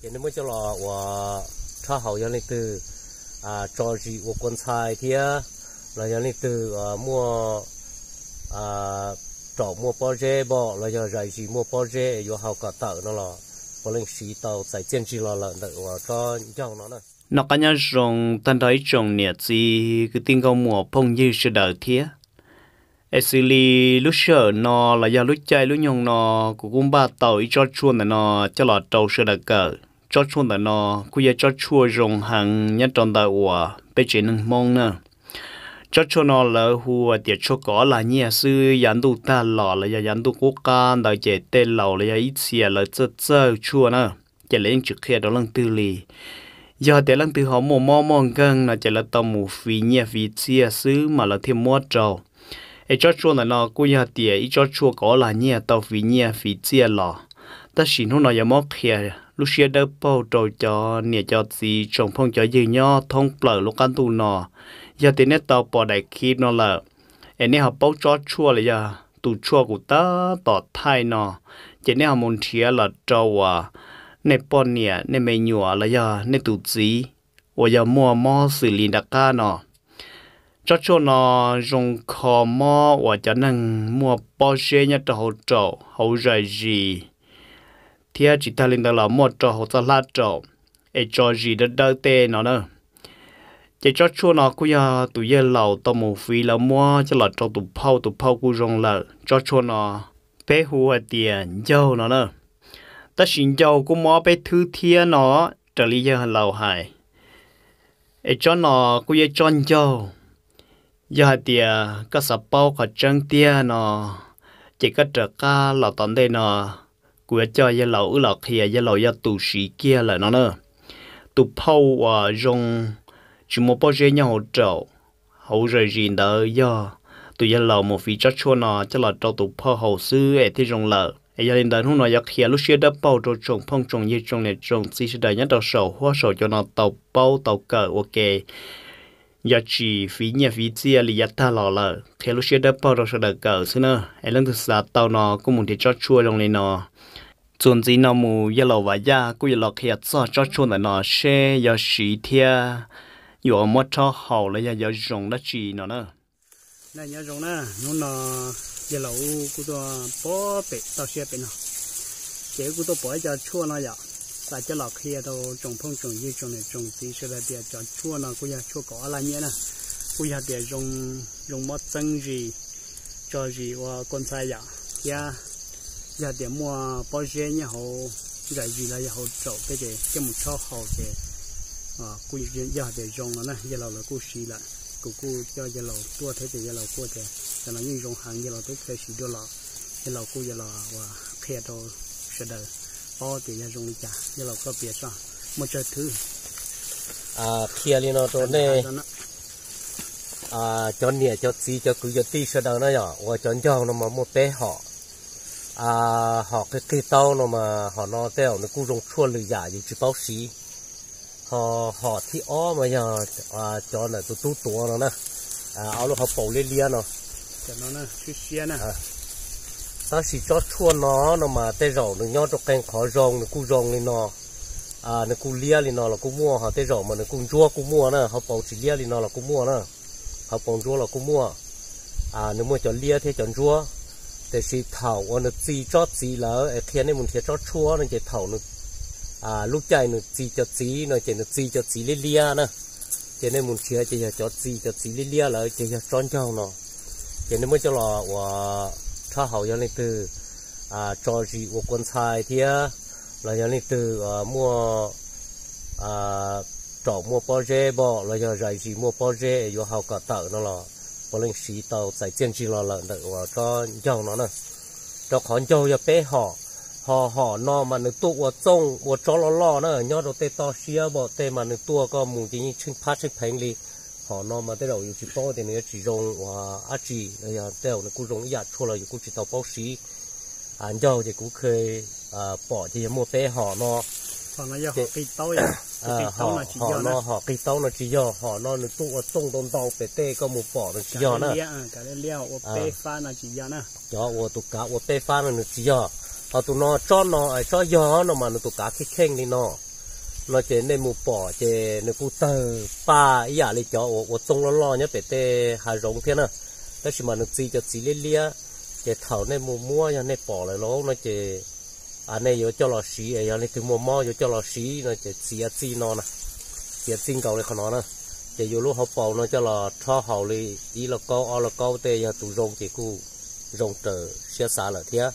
Ces nej muab coj los ua rhaub haus, yog leej twg tso zis ua kua ntxhais thiab los yog leej twg muaj raum muaj pob zeb npog los yog zais zis muaj pob zeb yuav haus kom tawm no los puav leej siv tau txais txiaj ntsig los lawm ntawm uas tsob ncaug no na. Noj qab nyob zoo tag nrho ib tsoom niam txiv kwv tij nkauj muam phooj ywg sawv daws thiab. Es xws li lub sij hawm no los yog lub caij lub nyoog no, kuv kuj npaj tau ib tsob tshuaj ntawm no coj los rau sawv daws kawm. Tsob tshuaj ntawm no kuj yog tsob tshuaj zoo heev nyob rau ntawm uas peb tsev neeg Hmoob na. Tsob tshuaj no lawv hu tias tshuaj kom ob lag nyiaj xwb, yav ntuj tag los los yog yav ntuj qub qab ntawd ces tej laus los yog ib txhia lawv txawj txawj tshuaj na, ces lawv yeej tsis qhia rau leej twg li. Yog tias leej twg ho muaj mob muaj nkeeg no ces lawv tau mus fiv nyiaj fiv txiaj xwb mas lawv thiaj muab rau. Es tsob tshuaj ntawm no kuj yog tias ib tsob tshuaj kom ob lag nyiaj tau fiv nyiaj fiv txiaj los, tab sis hnub no yuav muab qhia lub siab dawb paug rau cov niam cov txiv tsoom phooj cov ywg nyob thoob plaws lub qab ntuj no. Yog tias nej tau pom daim clip no lawm, es nej ho paub tsob tshuaj los yog tus tshuaj kuv tab tom thaij no, ces nej ho mus nrhiav los rau uas nej poj niam nej me nyuam los yog nej tus txiv uas yog muaj mob xws li nram qab no. Tsob tshuaj no zoo kho mob uas cov neeg muaj pob zeb nyob rau hauv raum hauv zais zis, thiab tsis tag li ntawd los muaj rau hauv txoj hlab raum, es tso zis dawb dawb tej no na. Ces tsob tshuaj no kuj yog tus yawg laus tau mus fiv lawv muab coj los rau tus phauj, tus phauj kuj zoo lawm. Tsob tshuaj no peb hu hais tias ncaug no na. Tab sis ncaug kuj muaj ob peb thwb thiab no, raws li yawg laus hais. Es tsob no kuj yog tsob ncaug. Yog hais tias koj xav paub qhov tseeb tiag no, ces koj rov qab los tom ntej no, kuv yuav coj yawg laus wb los qhia, yawg laus yog tus siv kiag lawm no na. Tus phauj uas zoo tsis muaj pob zeb nyob hauv raum hauv zais zis ntawd yog tus yawg laus mus fiv tsob tshuaj no coj los rau tus phauj haus xwb es thiaj zoo lawm. Es yog li ntawd hnub no yuav qhia lub siab dawb paug rau tsoom phooj tsoom ywg tsoom niam tsoom txiv sawv daws nyob rau saum huab saum cua no tau paub tau kawm ua ke. Yog tsis fiv nyiaj fiv txiaj li yav tag los lawm, qhia lub siab dawb paug rau sawv daws kawm xwb na. Es leej twg xav tau no kuj mus nrhiav tsob tshuaj zoo li no. Txuas ntxiv no mus yawg laus Vam Yaj kuj yuav los qhia txog tsob tshuaj ntawm no seb yuav siv thiab yuav muab rhaub haus los yog yuav zoo dab tsi no na. Nyob zoo na, hnub no yawg laus kuj tuaj pom pem toj siab pem no, ces wb kuj tuaj pom ib co tshuaj no yom, xav coj los qhia rau tsoom phooj tsoom ywg tsoom niam tsoom txiv sawv daws tias cov tshuaj no kuj yog tshuaj kom ob lag nyiaj na, kuj yog tias zoo, zoo mob txeeb zis, tso zis ua kua ntxhais yom, thiab yog tias muaj pob zeb nyob hauv zais zis los yog hauv raum tej ces coj mus rhaub haus ces kuj yog tias zoo no na, yawg laus lawv kuj siv lawm. Kuv kuj coj yawg laus tuaj thiab ces yawg laus kuj tias cov no yeej zoo heev, yawg laus twb kheev siv dua los, yawg laus kuj yuav los ua qhia rau sawv daws paub tias yog zoo li cas. Yawg laus koj piav tso, muaj tsawg thwb? Qhia li no rau nej cov niam cov txiv cov kwv cov tij sawv daws na yom, uas cov ncaug no mas muaj peb hom. Hom qig qig taub no mas hom no tej zaum nws kuj zoo tshuaj lwm yam yus tsis paub siv. Ho hom thib ob mas yog cov ntawm tus tub tuav no na, ob lub hauv paus liab liab no. Tab sis tsob tshuaj no no mas tej zaum nws nyob rau qee qhov zoo nws kuj zoo li no, nws kuj liab li no los kuj muaj, ho tej zaum mas nws kuj ntsuab kuj muaj na, hauv paus tsis liab li no los kuj muaj na, hauv paus ntsuab los kuj muaj. Nws muaj cov liab thiab cov ntsuab, tiam sis thaum uas nws txi tsob txiv lawm es qhia nej mus nrhiav tsob tshuaj no ces thaum nws lub caij nws txi cov txiv no ces nws txi cov txiv liab liab na. Ces nej mus nrhiav ces yog cov txi cov txiv liab liab lawm ces yog tsob ncaug no. Ces nej muab coj los ua rhaub haus, yog leej twg tso zis ua kua ntxhais thiab los yog leej twg muaj raum muaj pob zeb npog los yog zais zis muaj pob zeb yuav haus kom tawm no los puav leej siv tau txais txiaj ntsig los lawm ntawm uas tsob ncaug no na. Rau qhov ncaug yog peb hom, ho hom no mas nws tuaj ua txooj ua tsob loj loj na, nyob rau tej toj siab npog tej mas nws tuaj koj mus ces yeej tsheej phab tsheej pheev li. Hom no mas tej zaum yus tsis paub tias nws yuav tsis zoo ua dab tsi, yog tej zaum nws kuj zoo ib yam tshuaj los yus kuj tsis tau paub siv. Ncaug ces kuv kheev pom ces yog muaj peb hom no. Hom no hom qig taub no tsis yog, hom no nws tuaj ua txooj ntau ntau pem tej koj mus pom nws tsis yog na. Cov uas tus kav ua peb fab no nws tsis yog. Ho tus no tsob no tsob yog no mas nws tus kav kheej kheej li no. No ces nej mus pom ces nws kuj tawg paj ib yam li cov uas ua txooj loj loj nyob pem tej hav zoov thiab na, tab sis mas nws txi cov txiv liab liab. Ces thaum nej mus muab yog nej pom lawm lauj no ces nej yuav coj los siv, yog leej twg muaj mob yuav coj los siv no ces txiav txij no na, txiav txij nkaus li qhov no na. Ces yuav lub hauv paus no coj los rhaub haus li ib lauj kaub ob lauj kaub tej, yog tus zoo ces kuj zoo raws siab xav lawm thiab.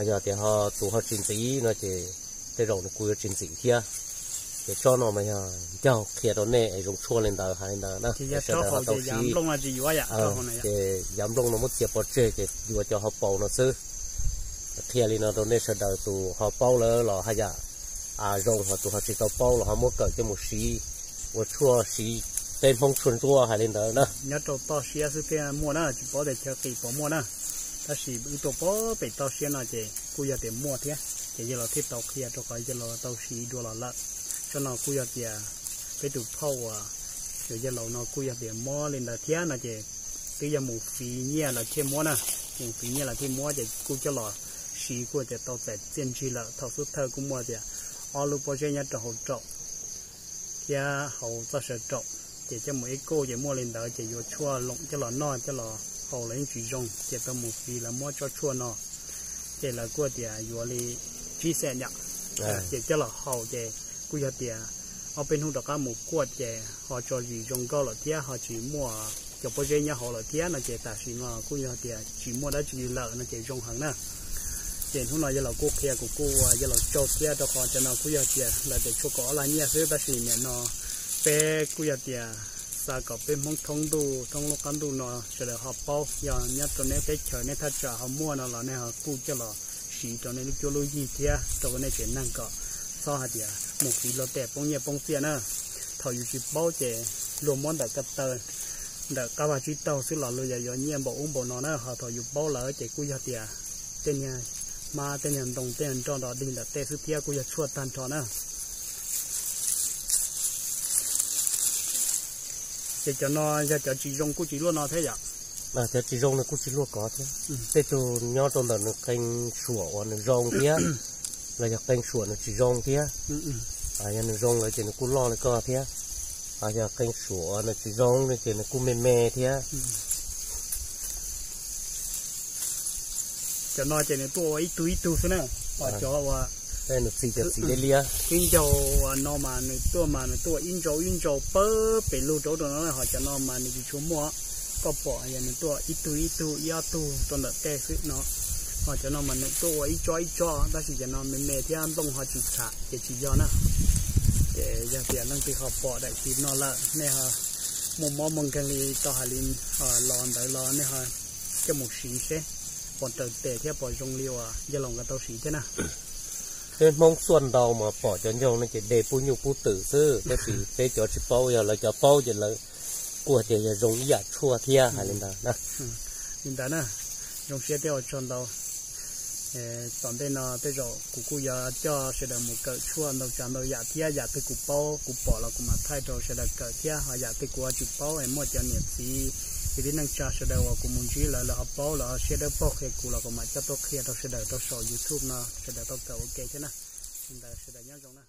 Yog tias ho tus ho tsis ntxim no ces tej zaum nws kuj yuav tsis ntxim thiab. Ces tsob no mas yog ncaug qhia rau nej es zoo tshuaj li ntawd hais li ntawd na, sawv daws ho tau siv. Ces yav nplooj no muab txiav pov tseg ces yuav cov hauv paus no xwb. Qhia li no rau nej sawv daws, tus ho paub lawm los haj yam zoo, ho tus ho tsis tau paub los ho muab kawm coj mus siv ua tshuaj siv peb Hmoob tshuaj ntsuab hais li ntawd na. Nyob rau toj siab xwb thiaj muaj na, tsis paub tias chaw qis puas muaj na. Tab sis wb tuaj pem toj siab no ces kuj yog tias muaj thiab, ces yawg laus thiaj tau qhia rau qhov yawg laus tau siv dua los lawm. Tsob no kuj yog tias peb tus phauj uas yog yawg laus no kuj yog tias mob li ntawd thiab no ces twb yog mus fiv nyiaj lawv thiaj muab na. Mus fiv nyiaj lawv thiaj muab ces kuj coj los siv kuj tias tau txais txiaj ntsig lawm. Thaum xub thawj kuj muaj tias ob lub pob zeb nyob rau hauv raum thiab hauv txoj saw raum, ces coj mus ib kuj ces muaj li ntawd ces yuav tshuaj loom coj los noj coj los haus los yeej tsis zoo, ces tau mus fiv lawv muab tsob tshuaj no, ces lawv kuj tias yuav li tsib xees nyom, ces coj los haus ces kuj yog tias ob peb hnub rov qab mus kuaj ces ho tso zis zoo nkauj lawm thiab ho tsis muaj cov pob zeb nyob hauv lawm thiab no ces tam sim no kuj yog tias tsis muaj dab tsi lawm no ces zoo heev na. Ces hnub no yawg laus kuj qhia kuv kuj ua yawg laus tsaug thiab rau qhov cov no kuj yog tias lawv tias tshuaj kaum ob lag nyiaj xwb, tab sis nim no peb kuj yog tias xav kom peb Hmoob thoob ntuj thoob lub qab ntuj no sawv daws ho paub, yog nyob rau nej teb chaws nej thaj tsam ho muaj no los nej ho kuj coj los siv rau nej lub cuab lub yig thiab rau nej tsev neeg kom txhob hais tias mus fiv luag tej poob nyiaj poob txiaj na. Thaum yus tsis paub ces luag muab ntawm ko taw ntawm qab vaj tsib taug xwb los luag yog yuav nyiaj npaum ub npaum no na, ho thaum yus paub lawm ces kuj yog tias tej niag hmab tej niag ntoo tej niag nroj nrov dig ntawm tej xwb thiab kuj yog tshuaj tag nrho na. Ces cov no yog cov tsis zoo kuj tsis luaj no thiab yom? Cov tsis zoo nws kuj tsis luaj kov thiab. Tej tug nyob rau ntawm nws qee suam uas nws zoo thiab, los yog qee suam nws tsis zoo thiab. Yog nws zoo lawm ces nws kuj loj li koj thiab. Yog qee suam uas nws tsis zoo no ces nws kuj me me thiab. Cov no ces nws tuaj ua ib tug ib tug xwb na. Cov uas nws txi cov txiv liab liab, ib ncaug uas no mas nws tuaj mas nws tuaj ib ntsau ib ntsau pawg pes lug rau rau no, ho cov no mas nws tsis tshua muaj. Koj pom yog nws tuaj ib tug ib tug ib ob tug rau ntawm tej xwb no. Ho cov no mas nws tuaj ua ib tsob ib tsob, tab sis cov no me me thiab nplooj ho tsis tsham ces tsis yog na. Ces yog tias leej twg ho pom daim clip no lawm, nej ho muaj mob muaj nkeeg li tau hais li los ntawd los nej ho coj mus siv seb puas raws tes thiab puas zoo li uas yawg laus nkawd tau siv thiab na. Peb Hmoob xuaj ntau mas pom cov ncaug no ces de pub nyuj pub twm xwb, tab sis peb cov tsis paub, yog lawv cov paub ces lawv kuj tias yog zoo ib yam tshuaj thiab hais li ntawd na. Li ntawd na, zoo siab thiab ua tsaug ntau. Tom ntej no tej zaum kuv kuj yuav coj sawv daws mus kawm tshuaj ntau tsav ntau yam thiab, yam twg kuv paub kuv pom los kuv mam thaij rau sawv daws kawm thiab, ho yam twg kuv ho tsis paub es muaj cov niam txiv kwv tij neej tsa sawv daws uas kuv mus ntsib lawv, lawv ho paub lawv ho siab dawb paug qhia kuv los kuv mam coj tuaj qhia rau sawv daws rau saum YouTube no sawv daws tau kawm ua ke thiab na. Li ntawd sawv daws nyob zoo na.